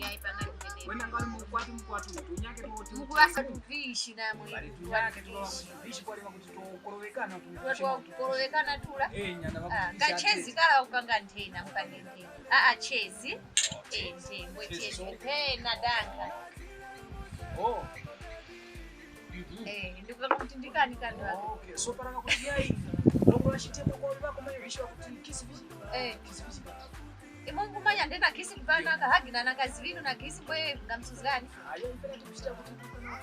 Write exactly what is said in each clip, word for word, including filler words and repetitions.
Yayi, pangani penepo. Wena ngali mukwati mukwati utu, unyake tuwoti. Mukuwasa tuvishi namwe. Bali tunyake tulowa mu tuvishi pali pakuti tokorowekana tu. Tuwa twakukorowekana tula. Eh, nyana. Ah, vakuti ka chezi kala ukanga nthena, ukanga nthena. Ah, ah, chezi. Eh, nthengwe chezi. Chezi, so. Eh, na danga. Oh. Mhm. Eh, ndikuva kuti ndikani kandwa. Okay, so para kuti yayi. Nongo la chitepo kwa vako mayo isha kuti kisi visi. Eh. Kisi visi. Imwe mukumanya ndena kisi mpana kahagi na nakazivinu na kisi mbwe ngamsuzgani. Ayo mpera tikuchita kuti tukana.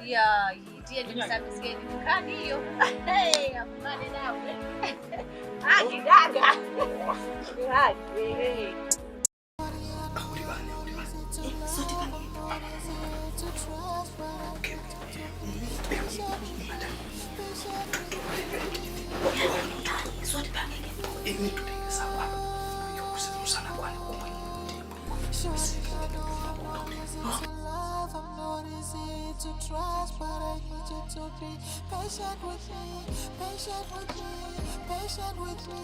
Ya, tiye ndikusambizgeni nkhani iyo. Hey, akumane nawe. Hagi danga. Hagi. Hey. Ahuri bane, ahuri bane. Eh, soti bane. Okay. Madam. Soti bane. Eh, ni tutengesa kwa. Yo kusema sana kwa ni kumwe. Love, I'm not easy to trust, but I need you to be patient with me, patient with me, patient with me.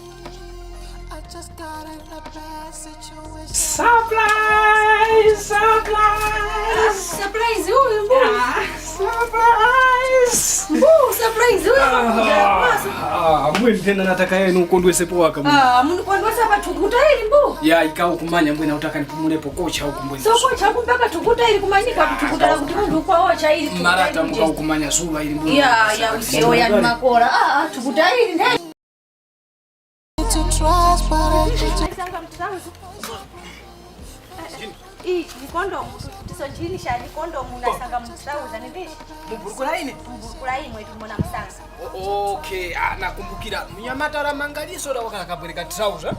I just got in a bad situation. Surprise! Surprise! Surprise huyu mbu. Ah, surprise! Mbu, surprise huyu. Ah, ah, mwe ndena nataka yenu ukondwese po waka mbu. Ah, mundu kondwesa pa thukuta ili mbu. Ya, ikao kumanya mbwena utaka nipumulepo kocha uku mbwena. So kocha uku mpaka thukuta ili kumanyika kuthukuta la kuti mundu ukwaocha ili thukuta. Marata ili muka ukumanya zuwa ili mbu. Ya, ya, usiyo ya ni makora. Ah, ah, thukuta ili nde. To trust, but I need you. Ii, ni kondomu, tiso jini sha ni kondomu nasanga mu trouser, ni ndichi? Mu burukula ine? Mu burukula imwe tumona msanga. O-, okay, ah, nakumbukira. Munyamata la Mangaliso la wakala kabwereka trouser.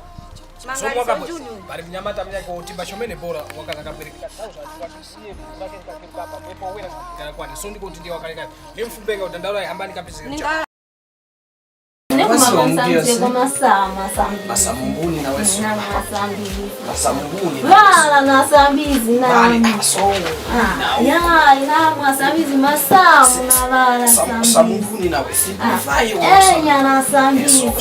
Mangaliso Junior. Pali munyamata mnyake wotimba chomene bora wakala kabwereka trouser. Kwa chiye, kwa kaka, kwa papa, kwa wera, kwa kwana. So ndiko kuti ndiye wakaleka. Ni mfumbenga utandalo ambani kapizika. Ninga- Neku makansanzeko masa, masambizi. Masamu mbuni na weso. Na masambizi. Masamu mbuni na weso. Vala na sambizi na. Vale, ah, so. Ah, ya, ina masambizi masamu na vala sambizi. Masamu mbuni na weso. Ah, enya na sambizi.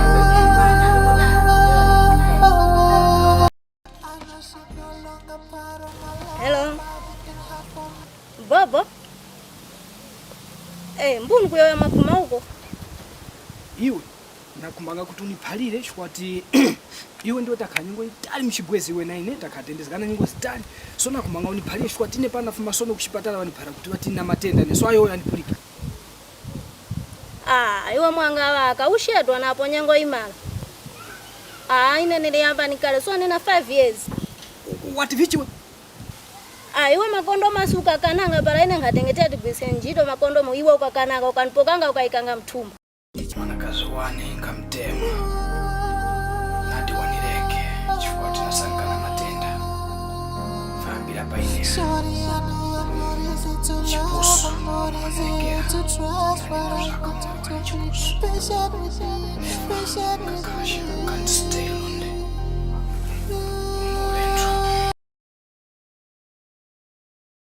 Yes. Hello. Bobo? Eh, mbuni kuyoya mafuma uko? Iwe, nakumbanga kuti uniphalire, chikwati iwe ndiwe takhala nyengo yitali muchibwezi iwe na ine, takhatendezgana nyengo zitali. So nakumbanga uniphalire, chikwati ine panafuma sono kuchipatala ŵaniphalira kuti ŵati na matenda ine, so ayo yanipulika. Ah, iwe mwanga ŵaka, ushedwa napo nyengo imara. Ah, ine nili yambani kale, so nina five years. Wati vichi we? Ah, iwe makondo masi ukakananga para ine nkhatengetera tigwiske ntchito makondo mu iwe ukakananga, ukanipokanga ukayikanga mthumba. Mwanakazi wane nkamtema. Nati wanireke, chifukwa tinasankana matenda. Fambira pa ine. Chipusu, mwanekera. Nalina zaka mwa chipusu. Never, kakasha, can't stay alone.